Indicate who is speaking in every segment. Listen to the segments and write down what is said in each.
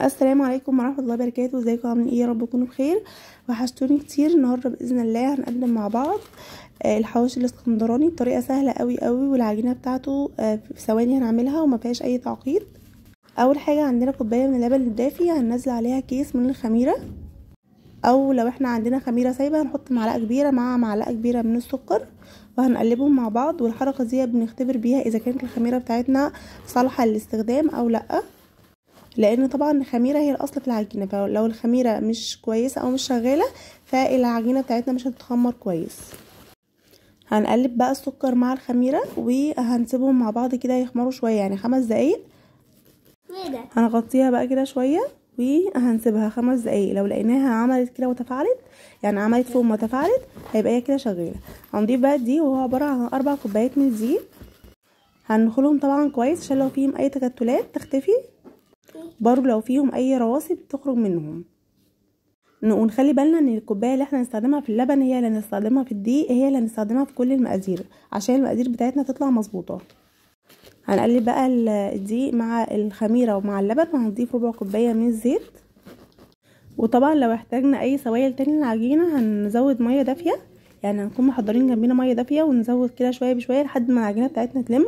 Speaker 1: السلام عليكم ورحمة الله وبركاته. ازيكم عاملين ايه؟ يا رب تكونوا بخير. وحشتوني كتير. النهارده باذن الله هنقدم مع بعض الحواوشي الاسكندراني بطريقة سهلة قوي قوي، والعجينه بتاعته في ثواني هنعملها وما فيهاش اي تعقيد. اول حاجة عندنا كوباية من اللبن الدافي هننزل عليها كيس من الخميره، او لو احنا عندنا خميره سايبه هنحط معلقه كبيرة مع معلقه كبيرة من السكر، وهنقلبهم مع بعض. والحركة دي بنختبر بيها اذا كانت الخميره بتاعتنا صالحه للاستخدام او لا، لان طبعا الخميره هي الاصل في العجينة، فلو الخميره مش كويسة او مش شغالة فالعجينه بتاعتنا مش هتتخمر كويس. هنقلب بقى السكر مع الخميره وهنسيبهم مع بعض كده يخمروا شوية، يعني 5 دقايق. هنغطيها بقى كده شوية وهنسيبها 5 دقايق. لو لقيناها عملت كده وتفاعلت، يعني عملت فوق ما تفاعلت، هيبقى هي كده شغالة. هنضيف بقى الدقيق، وهو عبارة عن 4 كوبايات من الدقيق. هنخلهم طبعا كويس عشان لو فيهم اي تكتلات تختفي، برضو لو فيهم اي رواسب تخرج منهم. ونخلي بالنا ان الكوباية اللي احنا هنستخدمها في اللبن هي اللي هنستخدمها في الدقيق، هي اللي هنستخدمها في كل المقادير عشان المقادير بتاعتنا تطلع مظبوطة. هنقلب بقى الدقيق مع الخميره ومع اللبن، وهنضيف ربع كوباية من الزيت. وطبعا لو احتاجنا اي سوائل تاني للعجينه هنزود مية دافيه، يعني هنكون محضرين جنبنا مية دافيه ونزود كده شوية بشوية لحد ما العجينة بتاعتنا تلم.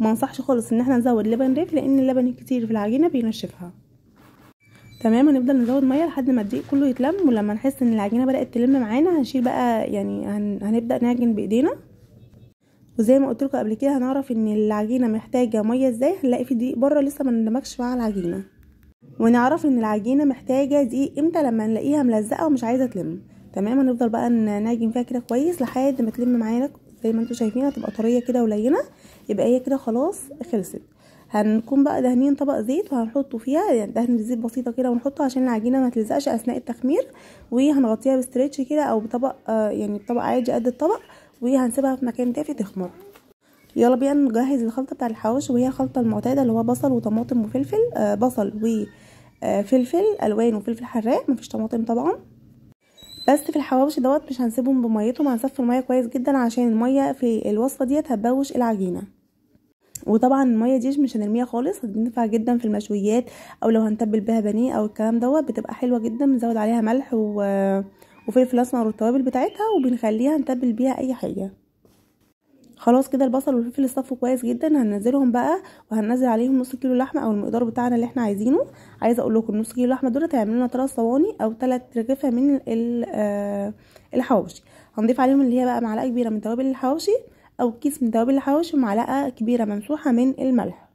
Speaker 1: وما انصحش خالص ان احنا نزود لبن دافي لان اللبن الكتير في العجينة بينشفها. تمام، هنفضل نزود مية لحد ما الدقيق كله يتلم. ولما نحس ان العجينة بدات تلم معانا هنشيل بقى، يعني هنبدا نعجن بايدينا. وزي ما قلت لكم قبل كده هنعرف ان العجينة محتاجه مية ازاي، هنلاقي في دقيق بره لسه ما اندمجش مع العجينة. ونعرف ان العجينة محتاجه دقيق امتى؟ لما نلاقيها ملزقه ومش عايزه تلم. تمام، هنفضل بقى نعجن فيها كده كويس لحد ما تلم معانا. زي ما انتم شايفين هتبقى طرية كده ولينه، يبقى هي كده خلاص خلصت. هنكون بقى دهنين طبق زيت وهنحطه فيها، يعني دهن زيت بسيطة كده ونحطه عشان العجينة ما تلزقش اثناء التخمير. وهنغطيها بستريتش كده او بطبق يعني بطبق عادي قد الطبق، وهنسيبها في مكان دافي تخمر. يلا بينا نجهز الخلطة بتاع الحواوشي، وهي الخلطة المعتادة اللي هو بصل وطماطم وفلفل، بصل وفلفل الوان وفلفل حراق، مفيش طماطم طبعا. بس في الحواوشي دوت مش هنسيبهم بميتهم، هنصفي المية كويس جدا عشان المية في الوصفة ديت هتبوش العجينة. وطبعا المية دي مش هنرميها خالص، هتنفع جدا في المشويات او لو هنتبل بيها بانيه او الكلام دوت، بتبقى حلوة جدا. بنزود عليها ملح وفلفل اسمر والتوابل بتاعتها، وبنخليها نتبل بيها اي حاجة. خلاص كده البصل والفلفل اصطفوا كويس جدا. هننزلهم بقى وهننزل عليهم نص كيلو لحمه او المقدار بتاعنا اللي احنا عايزينه. عايزه اقول لكم نص كيلو لحمه دول هيعملوا لنا 3 صواني او 3 رغيفه من الحواوشي. هنضيف عليهم اللي هي بقى معلقه كبيرة من توابل الحواوشي او كيس من توابل الحواوشي، ومعلقة كبيرة ممسوحة من الملح.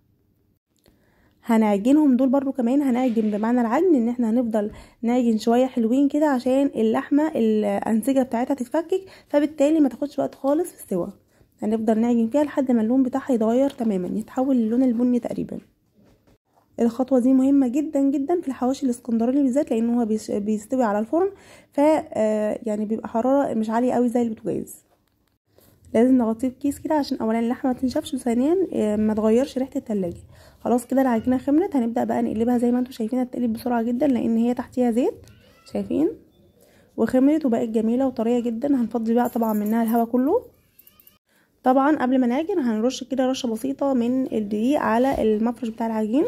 Speaker 1: هنعجنهم دول برضو كمان، هنعجن بمعنى العجن ان احنا هنفضل نعجن شوية حلوين كده عشان اللحمة الانسجة بتاعتها تتفكك، فبالتالي ما تاخدش وقت خالص في السوا. هنفضل نعجن فيها لحد ما اللون بتاعها يتغير تماما، يتحول للون البني تقريبا. الخطوة دي مهمة جدا جدا في الحواوشي الاسكندراني بالذات، لان هو بيستوي على الفرن، ف يعني بيبقى حرارة مش عالية قوي زي البوتاجاز. لازم نغطيه بكيس كده عشان اولا اللحمة ما تنشفش، وثانيا ما تغيرش ريحه التلاجة. خلاص كده العجينة خمرت، هنبدا بقى نقلبها. زي ما انتم شايفين هتقلب بسرعة جدا لان هي تحتيها زيت، شايفين؟ وخمرت وبقت جميلة وطريه جدا. هنفضي بقى طبعا منها الهواء كله. طبعا قبل ما نعجن هنرش كده رشه بسيطة من الدقيق على المفرش بتاع العجين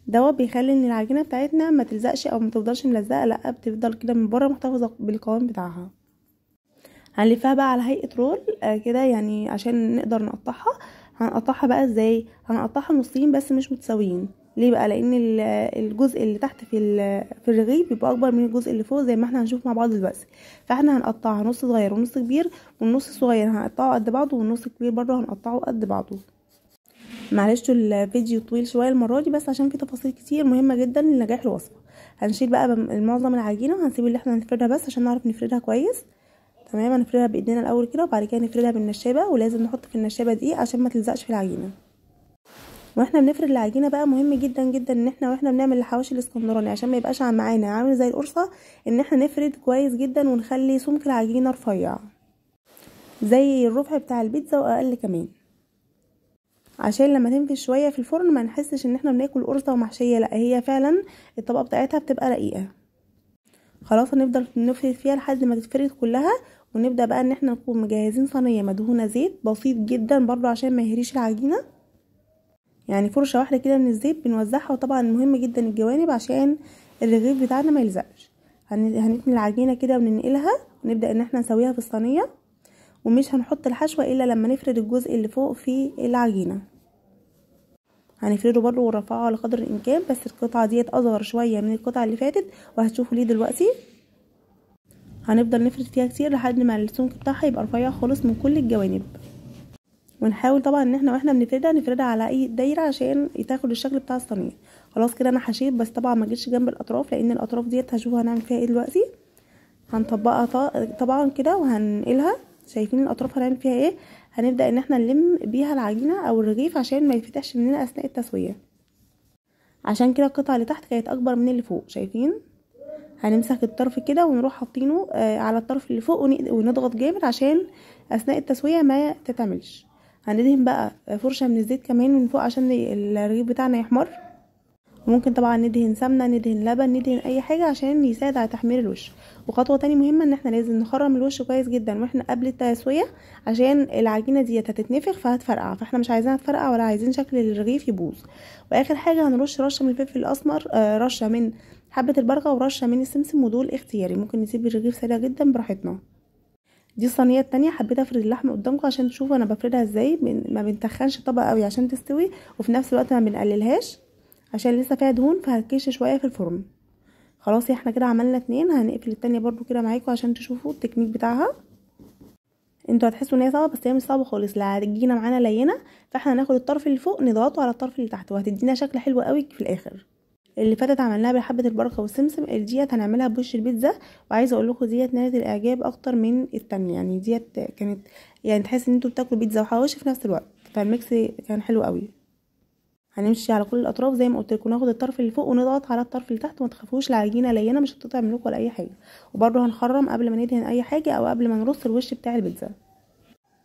Speaker 1: دوت، بيخلي ان العجينة بتاعتنا ما تلزقش او ما تفضلش ملزقه، لا بتفضل كده من بره محتفظة بالقوام بتاعها. هنلفها بقى على هيئة رول كده يعني عشان نقدر نقطعها. هنقطعها بقى ازاي؟ هنقطعها نصين بس مش متساويين. ليه بقى؟ لان الجزء اللي تحت في الرغيف بيبقى اكبر من الجزء اللي فوق زي ما احنا هنشوف مع بعض دلوقتي. فاحنا هنقطعها نص صغير ونص كبير، والنص الصغير هنقطعه قد بعضه والنص الكبير برضه هنقطعه قد بعضه. معلش الفيديو طويل شوية المرة دي بس عشان في تفاصيل كتير مهمة جدا لنجاح الوصفة. هنشيل بقى معظم العجينة وهنسيب اللي احنا هنفردها بس عشان نعرف نفردها كويس. تمام، هنفردها بايدينا الاول كده وبعد كده نفردها بالنشابه، ولازم نحط في النشابه دقيق عشان ما تلزقش في العجينة. واحنا بنفرد العجينة بقى مهم جدا جدا ان احنا واحنا بنعمل الحواوشي الاسكندراني عشان ما يبقاش معانا عامل زي القرصه، ان احنا نفرد كويس جدا ونخلي سمك العجينة رفيع زي الرفع بتاع البيتزا واقل كمان، عشان لما تنفش شوية في الفرن ما نحسش ان احنا بناكل قرصة ومحشيه، لا هي فعلا الطبقة بتاعتها بتبقى رقيقه. خلاص هنفضل نفرد فيها لحد ما تتفرد كلها، ونبدا بقى ان احنا نكون مجهزين صينية مدهونه زيت بسيط جدا برضو عشان ما يهريش العجينة. يعني فرشه واحدة كده من الزيت بنوزعها. وطبعا مهم جدا الجوانب عشان الرغيف بتاعنا ما يلزقش. هنتني العجينة كده وننقلها ونبدا ان احنا نسويها في الصينية، ومش هنحط الحشوه الا لما نفرد الجزء اللي فوق في العجينة. هنفرده برضو ونرفعه على قدر الامكان، بس القطعة ديت اصغر شوية من القطعة اللي فاتت وهتشوفوا ليه دلوقتي. هنفضل نفرد فيها كتير لحد ما السمك بتاعها يبقى رفيع خالص من كل الجوانب. ونحاول طبعا ان احنا واحنا بنفردها نفردها على اي دايرة عشان تاخد الشكل بتاع الصينية. خلاص كده انا حشيت، بس طبعا ما جيتش جنب الاطراف لان الاطراف ديت هشوفوا هنعمل فيها ايه دلوقتي. هنطبقها طبعا كده وهننقلها. شايفين الاطراف هنعمل فيها ايه؟ هنبدا ان احنا نلم بيها العجينة او الرغيف عشان ما يتفتحش مننا اثناء التسوية. عشان كده القطعة اللي تحت كانت اكبر من اللي فوق. شايفين؟ هنمسك الطرف كده ونروح حاطينه على الطرف اللي فوق ونضغط جامد عشان اثناء التسوية ما تتعملش. هندهن بقى فرشه من الزيت كمان من فوق عشان الرغيف بتاعنا يحمر. وممكن طبعا ندهن سمنه، ندهن لبن، ندهن اي حاجة عشان يساعد على تحمير الوش. وخطوه تاني مهمة ان احنا لازم نخرم الوش كويس جدا واحنا قبل التسوية عشان العجينة ديت هتتنفخ فهتفرقع، فاحنا مش عايزينها تفرقع ولا عايزين شكل الرغيف يبوظ. واخر حاجة هنرش رشه من الفلفل الاسمر، رشه من حبه البركة ورشه من السمسم، ودول اختياري، ممكن نسيب الرغيف ساده جدا براحتنا. دي الصينية التانية، حبيت افرد اللحمة قدامكم عشان تشوفوا انا بفردها ازاي. ما بنتخنش الطبقة قوي عشان تستوي، وفي نفس الوقت ما بنقللهاش عشان لسه فيها دهون فهتكش شوية في الفرن. خلاص احنا كده عملنا 2، هنقفل التانية برضو كده معاكم عشان تشوفوا التكنيك بتاعها. انتوا هتحسوا ان هي صعبة بس هي مش صعبة خالص. العجينة معانا لينه، فاحنا هناخد الطرف اللي فوق نضغطه على الطرف اللي تحت وهتدينا شكل حلو قوي في الاخر. اللي فاتت عملناها بحبه البركة والسمسم، ديت هنعملها بوش البيتزا. وعايزه اقول لكم ديت نالت الاعجاب اكتر من التانية، يعني ديت كانت يعني تحس ان انتوا بتاكلوا بيتزا وحواوشي في نفس الوقت، فال mix كان حلو قوي. هنمشي على كل الاطراف زي ما قلت لكم، ناخد الطرف اللي فوق ونضغط على الطرف اللي تحت، وما تخافوش العجينة لينه مش هتقطع منكم ولا اي حاجة. وبرده هنخرم قبل ما ندهن اي حاجة او قبل ما نرص الوش بتاع البيتزا.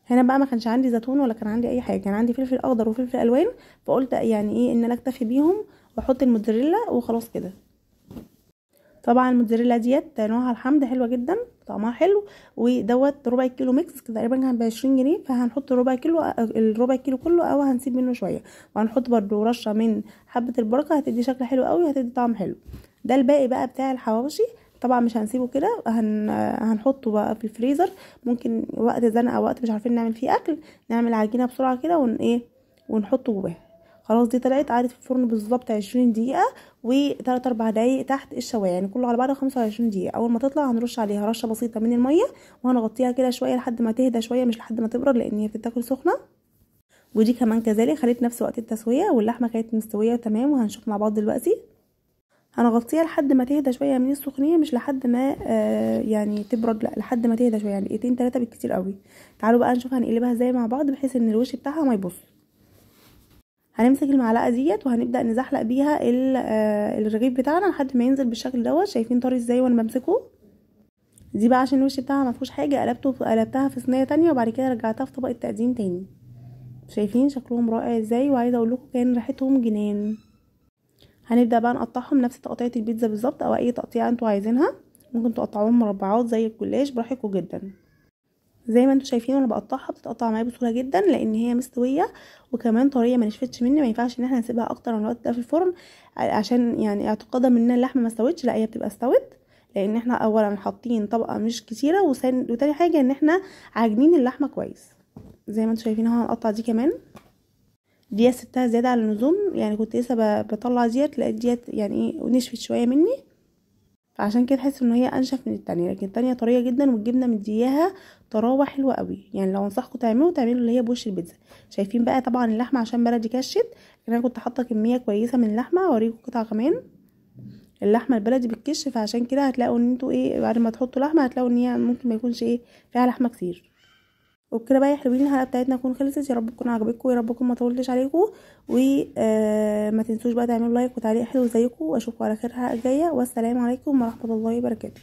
Speaker 1: هنا بقى ما كانش عندي زيتون ولا كان عندي اي حاجة، كان عندي فلفل اخضر وفلفل الوان، فقلت يعني ايه ان انا اكتفي بيهم واحط الموتزاريلا وخلاص كده. طبعا الموتزاريلا ديت نوعها الحمد حلوة جدا، طعمها حلو. ودوت ربع كيلو mix تقريبا كان ب20 جنيه، فهنحط ربع كيلو، الربع كيلو كله او هنسيب منه شوية. وهنحط برده رشه من حبه البركة هتدي شكل حلو قوي وهتدي طعم حلو. ده الباقي بقى بتاع الحواوشي، طبعا مش هنسيبه كده، هنحطه بقى في الفريزر. ممكن وقت زنقه، وقت مش عارفين نعمل فيه اكل، نعمل عجينه بسرعة كده ونحطه جواها. خلاص دي طلعت قعدت في الفرن بالظبط 20 دقيقة و3 4 دقايق تحت الشوايه، يعني كله على بعضه 25 دقيقة. اول ما تطلع هنرش عليها رشه بسيطة من المية وهنغطيها كده شوية لحد ما تهدى شوية، مش لحد ما تبرد لان هي بتتاكل سخنة. ودي كمان كذلك خليت نفس وقت التسوية، واللحمة كانت مستوية تمام، وهنشوف مع بعض دلوقتي. هنغطيها لحد ما تهدى شوية من السخونيه، مش لحد ما يعني تبرد، لا لحد ما تهدى شوية، يعني دقيقتين 3 بالكتير قوي. تعالوا بقى نشوف هنقلبها ازاي مع بعض بحيث ان الوش بتاعها ما يبص. هنمسك المعلقة ديت وهنبدا نزحلق بيها الرغيف بتاعنا لحد ما ينزل بالشكل دوت. شايفين طري ازاي وانا بمسكه؟ دي بقى عشان الوش بتاعها ما فيهوش حاجة، قلبتها في صينية تانية وبعد كده رجعتها في طبق التقديم تاني. شايفين شكلهم رائع ازاي؟ وعايزه اقول لكم كان ريحتهم جنان. هنبدا بقى نقطعهم نفس تقطيعه البيتزا بالظبط، او اي تقطيعه انتوا عايزينها. ممكن تقطعوهم مربعات زي الجلاش براحتكم جدا. زي ما انتوا شايفين وانا بقطعها بتتقطع معايا بسهولة جدا لان هي مستوية وكمان طرية ما نشفتش مني. ما ينفعش ان احنا نسيبها اكتر من الوقت ده في الفرن عشان يعني اعتقادا مننا اللحمة ما استوتش، لا هي بتبقى استوت لان احنا اولا حاطين طبقه مش كتيرة، وتاني حاجة ان احنا عاجنين اللحمة كويس. زي ما انتوا شايفين اهو هنقطع دي كمان، دي سبتها زيادة على اللزوم، يعني كنت لسه بطلع ديت لقيت ديت يعني ايه ونشفت شوية مني، فعشان كده تحس ان هي انشف من التانية، لكن التانية طرية جدا والجبنه مدياها طراوه حلوة قوي. يعني لو انصحكم تعملوا اللي هي بوش البيتزا. شايفين بقى طبعا اللحمة عشان بلدي كشت، انا كنت حاطه كمية كويسة من اللحمة، اوريكم قطعه كمان. اللحمة البلدي بتكش، فعشان كده هتلاقوا ان انتوا ايه بعد ما تحطوا لحمه هتلاقوا ان هي ممكن ما يكونش ايه فيها لحمه كتير. وبكده بقى يا حلوين الحلقة بتاعتنا تكون خلصت. يا رب تكون عجبتكم، يا رب تكون ما طولتش عليكم، وما تنسوش بقى تعملوا like وتعليق حلو زيكم، واشوفكم على خير الحلقة الجاية، والسلام عليكم ورحمة الله وبركاته.